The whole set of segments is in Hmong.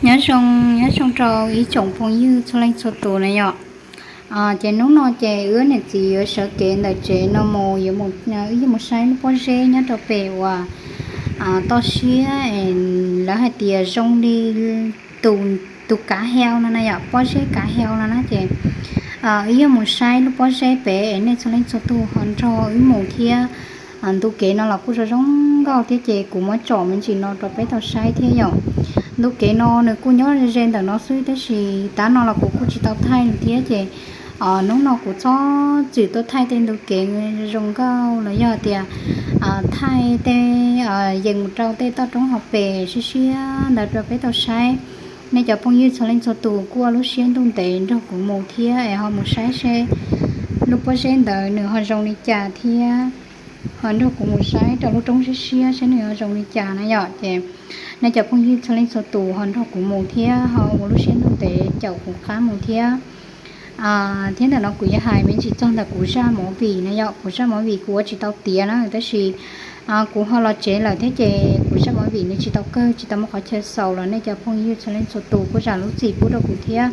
Nyob zoo, nyob zoo rau ib tsoom phooj ywg txhua leej txhua tus na yom. Ces hnub no ces wb niam txiv yuav sawv kev ntawm tsev no mus, wb yuav mus saib lub pob zeb nyob rau pem uas toj siab, lawv hais tias zoo li tus kav hau no na yom, pob zeb kav hau no na ces wb yuav mus saib lub pob zeb pem es nej txhua leej txhua tus ho nrog wb mus thiab. Ntu kev no los kuj zoo zoo nkauj thiab ces kuv muab tsom me ntsis no rau peb tau saib thiab yom. Ntu kev no nws kuj nyob ze ntawm no xwb tab sis tav no los kuv kuj tsis tau thaij li thiab ces hnub no kuv txhob txwm tuaj thaij tej ntu kev zoo nkauj los yog tias thaij tej yees mus rau tej toj roob hauv pes siab siab ntawd rau peb tau saib. Nej cov phooj ywg txhua leej txhua tus kuj ua lub siab ntuj ntev nrog kuv mus thiab es ho mus saib seb lub pob zeb ntawd nws ho zoo li cas thiab ho nrog kuv mus saib rau lub roob siab siab seb nws ho zoo li cas na yom. Ces nej cov phooj ywg txhua leej txhua tus ho nrog kuv mus thiab ho ua lub siab ntuj ntev caum kuv qab mus thiab. Thiab ntawm no kuv yuav hais me ntsis txog ntawm kuv zaj movie na yom, kuv zaj movie kuv ua tsis tau tiav na tab sis kuv ho los tsev lawm thiab ces kuv zaj movie nws tsis tau kawg, tsis tau muaj qhov chaw xaus los nej cov phooj ywg txhua leej txhua tus kuj zam lub txim pub rau kuv thiab.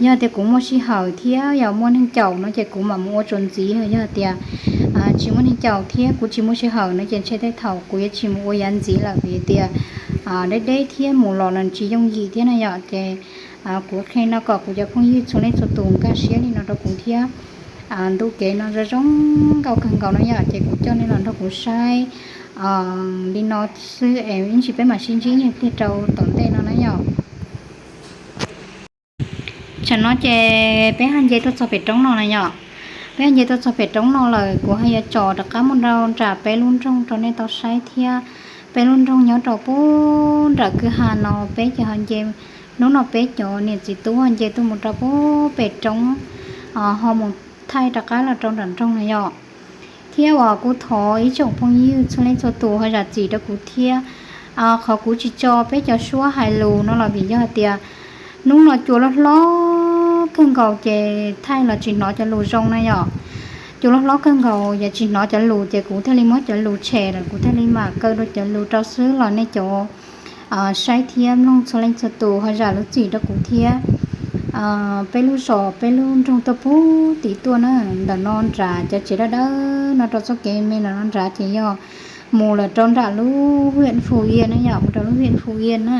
Yog tias kuv muaj sij hawm thiab yog muaj neeg caum no ces kuv mam mus ua tsuas ntxiv, yog tias tsis muaj neeg caum thiab kuv tsis muaj sij hawm no ces ntshe tej thaum kuv yuav tsis mus ua yav ntxiv lawm vim tias deb deb thiab mus los no tsis yooj yim thiab na yom. Ces kuv qhia no kom kuv cov phooj ywg txhua leej txhua tus nkag siab li no rau kuv thiab. Ntu kev no zoo zoo nkauj kawg nkaus no yom, ces kuv coj nej los nrog kuv saib li no xwb es ib ntsis peb mam sib ntsib nyiag pliag rau tom ntej no na yom. Tsam no ces peb ho nce tuaj txog pem roob no na yom. Peb ho nce tuaj txog pem roob no lawm kuv ho yuav tsom rov qab mus rau nram peb lub nroog rau nej tau saib thiab. Peb lub nroog nyob rau pub nram kwj ha no, peb ces ho nce, hnub no peb cov niam txiv tub ho nce tuaj mus rau pub pem roob, ho mus thaij rov qab los rau nram nroog na yom. Thiab uas kuv thov ib tsoom phooj ywg txhua leej txhua tus ho zam txim rau kuv thiab. Qhov kuv tsis tso peb cov suab hais lus no los vim yog hais tias hnub no cua loj hlob kawg nkaus ces thaij los tsis hnov cov lus zoo na yom. Cua loj hlob kawg nkaus yog tsis hnov cov lus ces kuv thiaj li muab cov lus tshem lawm, kuv thiaj li mam kaw rau cov lus rau xwb los nej cov saib thiab mloog txhua leej txhua tus ho zam lub txim rau kuv thiab. Peb lub zos peb lub nroog tuaj pub tim tuaj na, ntawm no nrad cov tsev dawb dawb no rau txoj kev me ntawm no nrad ces yog mus lawm rau nram lub huyện Phú Yên na yom, mus rau lub huyện Phú Yên na.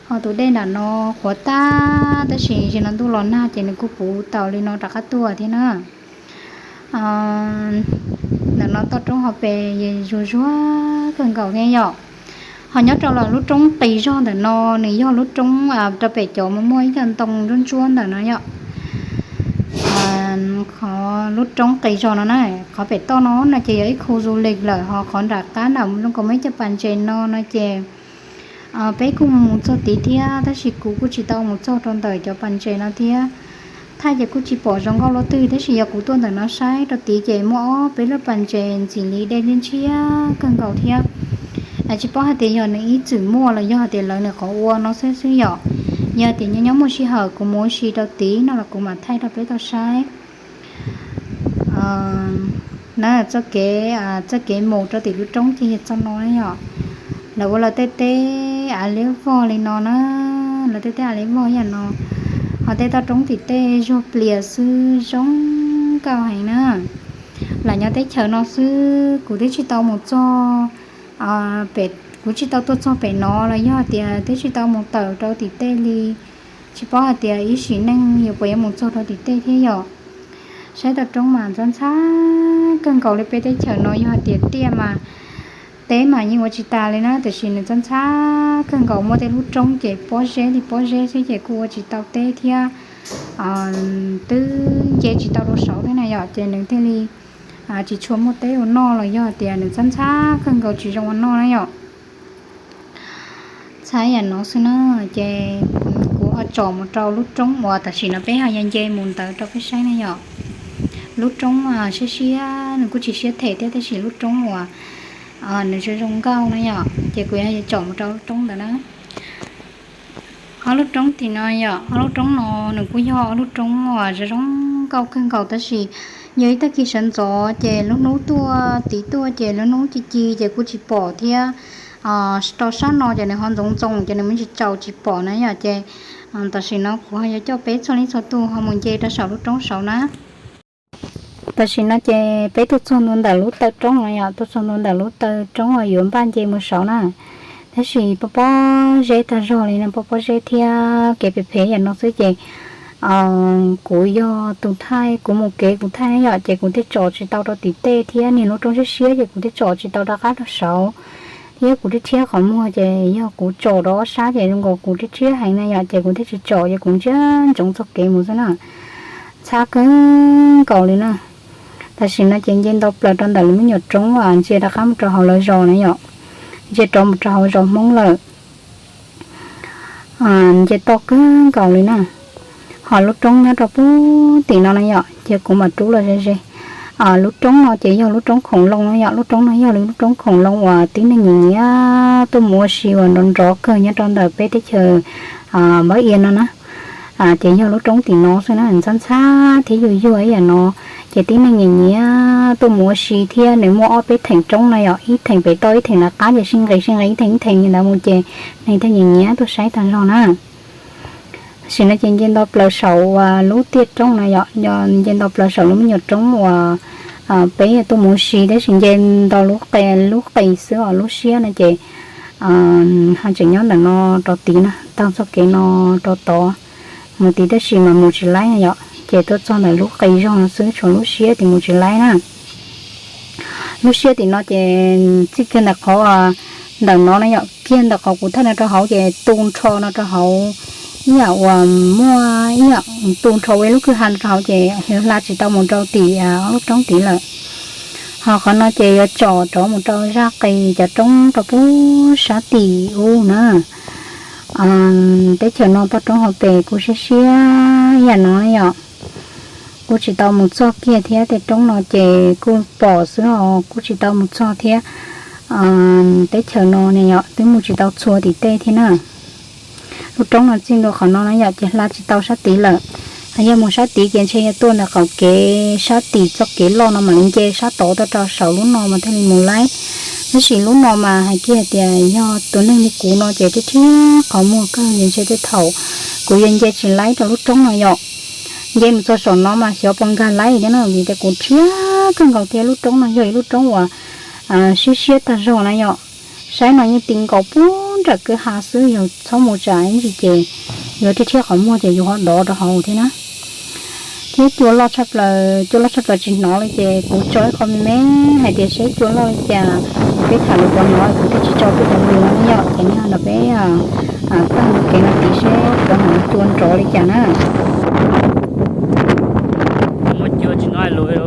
Ho tus dej nram no qhuav tag tab sis zaum no ntuj los nag ces nws kuj puv taus li no rov qab tuaj thiab na. Ntawm no toj roob hauv pes zuag zuag kawg nkaus thiab yom. Ho nyob rau lawm lub roob qis zog ntawm no, nws yog lub roob rau pem cov muaj muaj ib co ntoo ntsuab ntsuab ntawm no yom. Qhov lub roob qis zog no na, qhov pem toj no no ces yog ib khu du lịch lawm, ho qhov nram qab nram zoo nkaus muaj ib co pas ntses no no ces peb kuj mus txog tid thiab tab sis kuv kuj tsis tau mus txog rau ntawm cov pas ntses no thiab. Thaij ces kuj tsis pom zoo nkauj luaj twg tab sis yog kuv tuaj ntawm no saib rau tid ces muaj ob peb lub pas ntses ntxim li dej ntshiab kawg nkaus thiab. Tsis paub hais tias yog nws ib txwm muaj los yog hais tias lawv nws qhov ua no xwb xwb yom. Yog tias nyob nyob muaj sij hawm kuv mus ua si rau tid no los kuv mam thaij rau peb tau saib. Na, txoj kev, txoj kev mus rau tim lub roob ces yog txoj no na yom. Lawv ua lawv tej teb av liab vog li no na, lawv tej teb av liab vog yam no. Ho tej toj roob tim tej zuag plias xwb zoo nkauj heev na. Lam nyob teb chaws no xwb kuv twb tsis tau mus txog pem, kuv tsis tau tuaj txog pem no los yog tias twb tsis tau mus tawm rau tim tej li. Tsis paub hais tias ib sim neej yuav puas yuav mus txog rau tim tej thiab yom. Saib toj roob mas ntxhab ntxhab kawg nkaus li, peb teb chaws no yog hais tias tiaj mas, teb mas yeej ua tsis tas li na, tiam sis nws ntxhab ntxhab kawg nkaus, muaj tej lub roob ces pob zeb li pob zeb xwb ces kuj ua tsis tau teb thiab. Twb nce tsis tau rau saud thiab na yom, ces nws thiaj li tsis tshua muaj teb ua noj los yog tias nws ntxhab ntxhab kawg nkaus tsis zoo ua noj na yom. Txhais yam no xwb na, ces kuv ho tsom mus rau lub roob uas tam sim no peb ho ya nce mus ntawd rau peb saib na yom. Lub roob siab siab, nws kuj tsis siab them thiab tab sis lub roob uas nws zoo zoo nkauj na yom, ces kuv yuav tsom mus rau lub roob ntawd na. Ob lub roob tim no yom, ob lub roob no nws kuj yog ob lub roob uas zoo zoo nkauj kawg nkaus tab sis yog ib tag kis sawv ntxov ces lub hnub tuaj tid tuaj ces lub hnub ci ci ces kuj tsis pom thiab. rau sab no ces nws ho ntxoov ntxoo ces nws muaj ntsis tsaus tsis pom na yom. Ces tam sim no kuv ho yuav coj peb txhua leej txhua tus ho mus nce rau saum lub roob saud na. Tam sim no ces peb tuaj txog ntua ntawm lub taw roob no yom, tuaj txog ntua ntawm lub taw roob uas yuav npaj nce mus saud na. Tab sis pob pob zeb tag zog li no, pob pob zeb thiab kev phem phem yam no xwb ces kuv yog tus thaij, kuv mus kev kuv thaij na yom, ces kuv thiaj tsom tsis tau rau tim tej thiab niag lub roob siab siab ces kuv thiaj tsom tsis tau rov qab rau saud. Thiab kuv thiaj rhiab qhov muag ces yog kuv tsom rau ob sab ces zoo nkaus kuv thiaj rhiab heev na yom, ces kuv thiaj tsis tsom ces kuv ntsia ntsoov txoj kev mus xwb na. Ntxhab kawg nkaus li na. Tam sim no ces nce nto plaws rau ntawm lub me nyuam roob ntsia rov qab mus rau hauv lawv zos na yom, ntsia rov mus rau hauv zos Hmoob lawm. Nce toj kawg nkaus li na. Ho lub roob nyob rau pub tim no na yom, ces kuv mam rub los ze ze. Lub roob no ces yog lub roob khoom loo no yom, lub roob no yog lub roob khoom loo uas tib neeg nyiam nyiam tuaj mus ua si uas nrov nrov kawg nyob rau ntawm peb teb chaws Npab Ia no na. Ces yog lub roob tim no xwb na, ntxhab ntxhab thiab yuag yuag ib yam no. Ces tib neeg nyiam nyiam tuaj mus ua si thiab nws muaj ob peb theem roob na yom, ib theem pem toj ib theem lawv qab ces sib nqis sib nqis ib theem ib theem li ntawd mus ces neeg thiaj nyiam nyiam tuaj saib tag zog na. Tam sim no ces nce nto plaws saum uas lub tiaj roob na yom, nce nto plaws saum lub me nyuam roob uas peb tuaj mus ua si, tab sis nce nto lub qis xwb os, lub siab no ces ho tseem nyob ntawm no rau tid na, taug txoj kev no rau tod mus tid tab sis mas mus tsis laib na yom, ces tuaj txog ntawm lub qis zog no xwb, tshuav lub siab tim mus tsis laib na. Lub siab tim no ces txij kiag ntawm qhov, ntawm no na yom, kiag ntawm qhov kuv thaij no rau hauv ces tu nrho no rau hauv ib yam uas muaj ib yam tu nrho ua ib lub kwj ha no rau hauv ces hla tsis tau mus rau tim ob lub roob tid lawm. Ho qhov no ces yuav tsom rov mus rau zaj qis cov roob rau pub sab tim ub na. Teb chaws no toj roob hauv pes kuj siab siab ib yam no yom. Kuj tsis tau mus txog kiag thiab, tej roob no ces kuj pom xwb os, kuj tsis tau mus txog thiab. Teb chaws no ne yom, twb mus tsis tau txhua tim tej thiab na. Lub roob no txij ntua qhov no na yom, ces hla tsis tau sab tid lawm. Yog mus sab tid ces ntshe yog tuaj ntawm qaum kev sab tim txoj kev loj no mam li nce sab tod tuaj rau saum lub no mas thiaj li mus laib. Tab sis lub no mas hais kiag tias yog tus neeg li kuv no ces thiaj rhiab qhov muag kawg, ntshe tej thaum kuv yuav nce tsis laib rau lub roob no yom. Nce mus txog saum no mas xyov puas nkag laib thiab na, vim tias kuv rhiab kawg nkaus thiab. Lub roob no yog ib lub roob uas siab siab tag zog na yom. Saib no yeej ti nkaus pub nram kwj ha xwb, yog txhob mus tsam ib ntsis ces yuav rhiab rhiab qhov muag ces yus ho dov rau hauv thiab na. Thiab cua loj tshaj plaws, cua loj tshaj plaws tsis hnov li ces kuv tso ib qho me me hais tias seb cua loj li cas, peb tham lus puas hnov, kuv thiaj tsis tso tej cov lus no yom. Ces nej nrog peb taug kev no tid seb puas hnov cua nrov li cas na. Muaj cua tsis hnov lus li.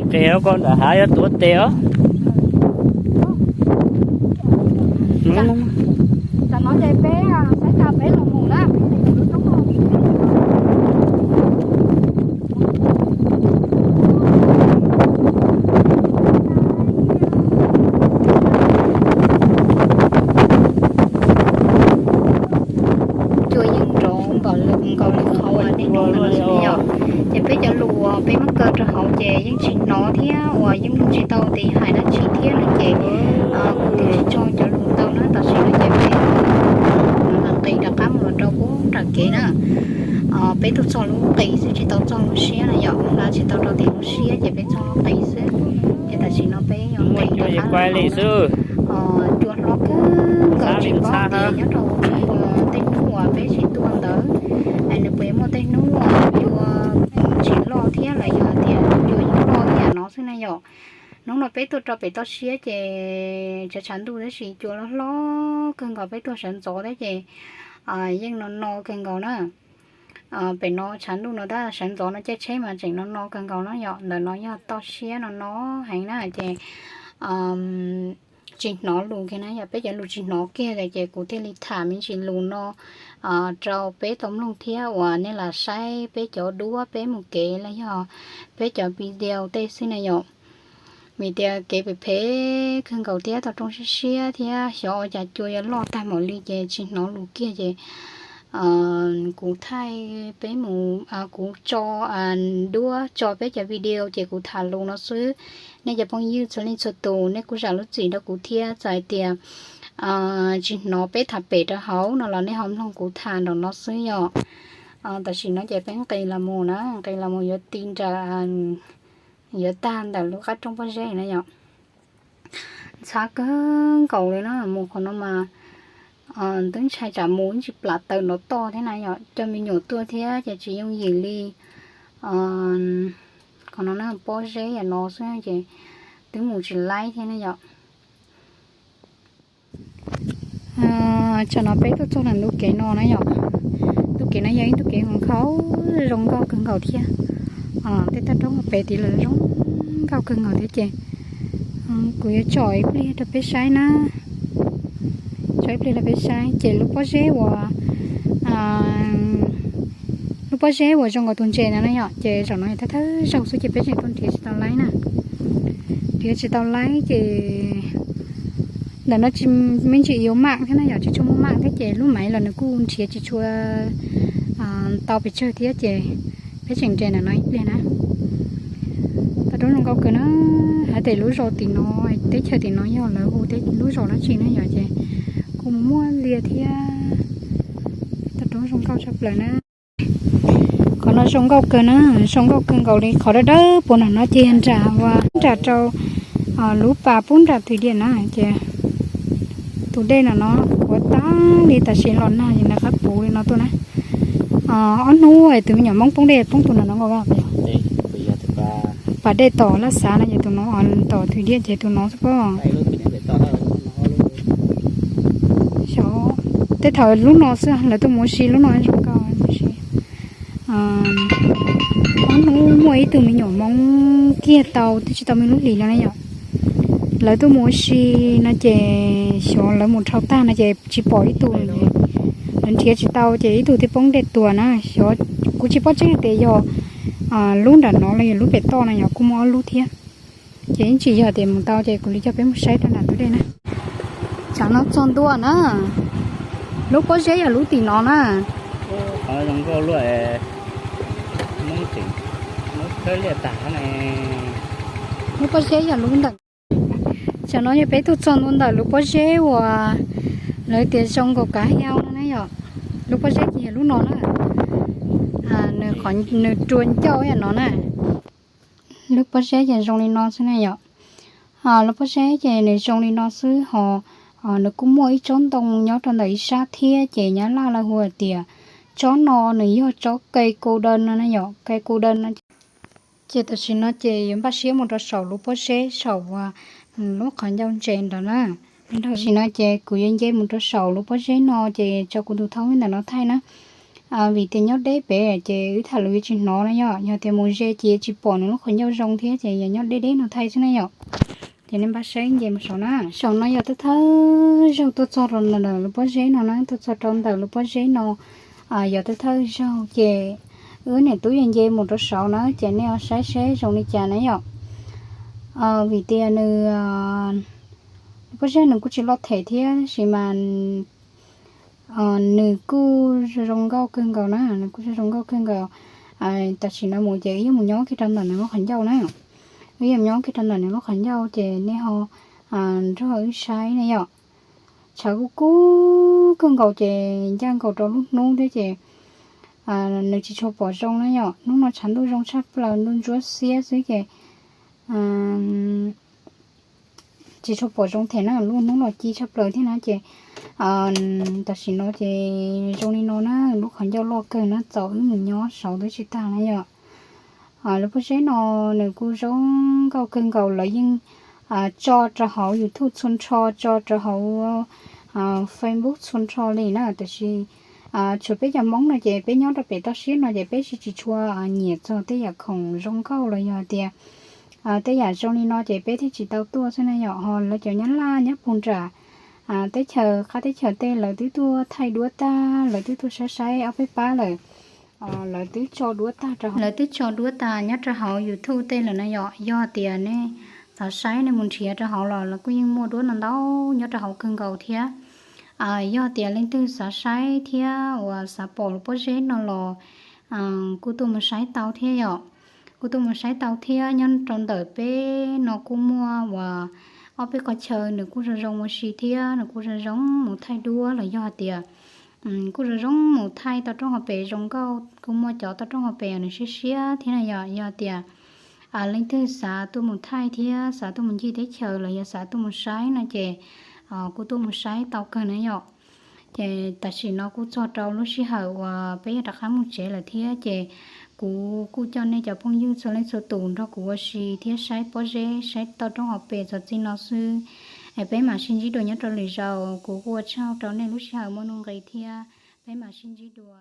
Nqis koj nram hav yuav tuav tes os. Cua yeej nrov npaum li nkaus li qhov uas nej hnov ntawm no xwb yom. Ces peb cov lus uas peb muab kaw rau hauv ces yeej tsis hnov thiab uas yeej mloog tsis tau tias hais dab tsi thiab no ces kuv thiaj tsis tso cov lus ntau na. Tam sim no ces peb mam nqis rov qab mus rau pub nram kev na. Peb tuaj txog lub qis xwb tsis tau txog lub siab no yom, hla tsis tau rau tim lub siab ces peb txog lub qis xwb. Ces tam sim no peb yuav nqis rov qab li xwb. Cua hlob kawg nkaus, tsis paub tias nyob rau tej hnub uas peb tsis tuaj ntawd nws puas muaj tej hnub uas cua tsis loj thiab los yog tias cua yeej loj ib yam no xwb na yom. Hnub no peb tuaj rau pem toj siab ces tshav tshav ntuj tab sis cua loj hlob kawg nkaus, peb tuaj sawv ntxov thiab ces yeej no no kawg nkaus na. Pem no tshav ntuj no tab sawv ntxov no caij tsheb mas tseem no no kawg nkaus na yom. Ntawm no yog toj siab no no heev na ces tsis hnov lus kiag na yom, peb cov lus tsis hnov kiag ces kuv thiaj li tham me ntsis lus no rau peb tau mloog thiab uas nej lam saib peb cov duab peb mus kev los yog peb cov video tej xwb na yom. Vim tias kev phem phem kawg nkaus thiab tau rooj siab siab thiab xyov ua cas cua yuav loj tag npaum li ces tsis hnov lus kiag ces kuv thaij peb mus, kuv tso duab tso peb cov video ces kuv tham lus no xwb. Nej cov phooj ywg txhua leej txhua tus nej kuj zam lub txim rau kuv thiab txawm hais tias tsis hnov peb tham pem rau hauv no los nej ho mloog kuv tham nraum no xwb yom. Tam sim no ces peb nqis los mus na, nqis los mus yuav ti nram, yuav tag ntawm lub qab roob pob zeb na yom. Ntxhab kawg nkaus li na, mus qhov no mas twb ntshai tsam mus tsis plam taws nrov toj thiab na yom, coj me nyuam tuaj thiab ces tsis yooj yim li. Qhov no na pob zeb yam no xwb ces twb mus tsis laib thiab na yom. Tsam no peb tuaj txog ntawm ntu kev no na yom. Ntu kev no yog ib ntu kev nkhaus zoo nkauj kawg nkaus thiab. Tej toj roob pem tid los zoo nkauj kawg nkaus thiab ces kuv yuav tsom ib pliag rau peb saib na. Tsom ib pliag rau peb saib ces lub pob zeb uas lub pob zeb uas zoo nkaus tus ntses no na yom, ces zaum no thawj thawj zaug xwb ces peb tseem tuaj nrhiav tsis tau laib na. Nrhiav tsis tau laib ces ntawm no me ntsis yuav mam thiab na yom, tsis tshua muaj mam thiab ces lub maiv los nws kuj nrhiav tsis tshua tau pes tsawg thiab ces peb tseem nres ntawm no ib pliag na. Toj roob zoo nkauj kawg na, hais tias lub zos tim no, teb chaws tim no yog lawv hu lub zos dab tsi na yom ces kuj muaj liaj thiab. Toj roob zoo nkauj tshaj plaws na. Qhov no zoo nkauj kawg na, zoo nkauj kawg nkaus li. Qhov dawb dawb puag nram no ces nram, nram rau lub pas pub nram twg diam na ces tus dej no no kuav tag li tam sim los nag ces nws qab puv li no tuaj na. Ob hnub tus me nyuam Hmoob poob dej poob tus nram no nkaus. Pas dej tom laj xav no ces tus no, tom twg diam ces tus no xwb pob. Xyov, tej thaum lub no xwb lawv tuaj mus ua si lub no zoo nkauj. Ob hnub muaj ib tug me nyuam Hmoob kiag tau twb tsis tau me lub hlis no na yom. Lawv tuaj mus ua si no ces xyov lawv mus dhau tag no ces tsis pom ib tug, lawv nrhiav tsis tau ces ib tug thiaj poob dej tuag na. Xyov, kuv tsis paub tseeb tias yog lub nram no los yog lub pem toj no yom, kuj muaj ob lub thiab. Ces ib ntsis yog tias mus tau ces kuv li coj peb mus saib rau nram tus dej na. Tsam no txog ntua na, lub pob zeb yog lub tim no na. Lub pob zeb yog lub ntawm. Tsam no yog peb tuaj txog ntua ntawm lub pob zeb uas lawv tias zoo nkaus kav hiau no na yom. Lub pob zeb ces yog lub no na. Nws rua ncauj ib yam no na. Lub pob zeb ces zoo li no xwb na yom. Lub pob zeb ces nws zoo li no xwb ho nws kuj muaj ib tsob ntoo nyob rau ntawm ib sab thiab ces nyab laj lawv hu hais tias tsob no nws yog tsob cây cô đơn no na yom, cây cô đơn no. Ces tam sim no ces yuav npaj siab mus rau saum lub pob zeb saum lub qhov ncauj ntses ntawd na. Tam sim no ces kuv yuav nce mus rau saum lub pob zeb no ces tso kuv tus thoob ntawm no thaij na. Vim tias nyob deb pem ces wb tham lus yuav tsis hnov na yom, yog tias mus ze ces yuav tsis pom nws lub qhov ncauj zoo thiab ces yog nyob deb deb no thaij xwb na yom. Ces nej npaj saib nce mus saum na. Saum no yog thawj thawj zaug tuaj txog rau ntawm lub pob zeb no na, tuaj txog rau ntawm lub pob zeb no yog thawj thawj zaug ces wb niam tub yuav nce mus rau saum na ces nej ho saib seb zoo li cas na yom. Vim tias nws, lub pob zeb nws kuj tsis loj them thiab tab sis mas nws kuj zoo nkauj kawg nkaus na, nws kuj zoo nkauj kawg nkaus. Tam sim no mus ces wb yuav mus nyob kiag rau ntawm nws lub qhov ncauj na. Wb yuav mus nyob kiag rau ntawm nws lub qhov ncauj ces nej ho nrog wb saib na yom. Tshav kuj kub kawg nkaus ces ncaj nkaus rau lub hnub thiab ces nws tsis tshua pom zoo na yom. Hnub no tshav ntuj zoo tshaj plaws, ntuj ntsuab xiab xwb ces tsis tshua pom zoo them na, lub hnub no ci tshaj plaws thiab na ces tam sim no ces zoo li no na, lub qhov ncauj loj kawg na, txaus wb mus nyob saud twb tsis tag na yom. Lub pob zeb no nws kuj zoo nkauj kawg nkaus, lawv yeej tso rau hauv YouTube txhua nrho, tso rau hauv Facebook txhua nrho li na, tiam sis tshuav peb cov Hmoob no ces peb nyob rau pem toj siab no ces peb tsis tshua nyiam txog tej yam khoom zoo nkauj los yog tias tej yam zoo li no ces peb thiaj tsis tau tuaj xwb na yom. Ho lawv cov nyab laj nyob puag nram teb chaws qab teb chaws tej lawv twb tuaj thaij duab tag, lawv twb tuaj saib saib ob peb pab lawm. Lawv twb tso duab tag rau, lawv twb tso duab tag nyob rau hauv YouTube tej lawm na yom. Yog tias nej xav saib nej mus nrhiav rau hauv los lawv kuj yeej muaj duab no ntau nyob rau hauv kawg nkaus thiab. Yog tias leej twg xav saib thiab uas xav pom lub pob zeb no los kuj tuaj mus saib tau thiab yom. Kuj tuaj mus saib tau thiab. Nyob rau ntawm peb no kuj muaj uas ob peb qhov chaw nws kuj zoo zoo ua si thiab nws kuj zoo zoo mus thaij duab los yog hais tias kuj zoo zoo mus thaij tau roob hauv pes zoo nkauj. Kuj muaj cov tau roob hauv pes nws siab siab thiab na yom. Yog tias leej twg xav tuaj mus thaij thiab xav tuaj mus ncig teb chaws los yog xav tuaj mus saib no ces kuj tuaj mus saib tau kawg na yom. Ces tam sim no kuj txog rau lub sij hawm uas peb yuav rov qab mus tsev lawm thiab ces kuv kuj coj nej cov phooj ywg txhua leej txhua tus nrog kuv ua si thiab saib pob zeb saib tau roob hauv pes txog txij no xwb. Es peb mam sib ntsib dua nyob rau lwm zaus. Kuv kuj ua tsaug rau nej lub sij hawm muaj nuj nqis thiab peb mam sib ntsib dua.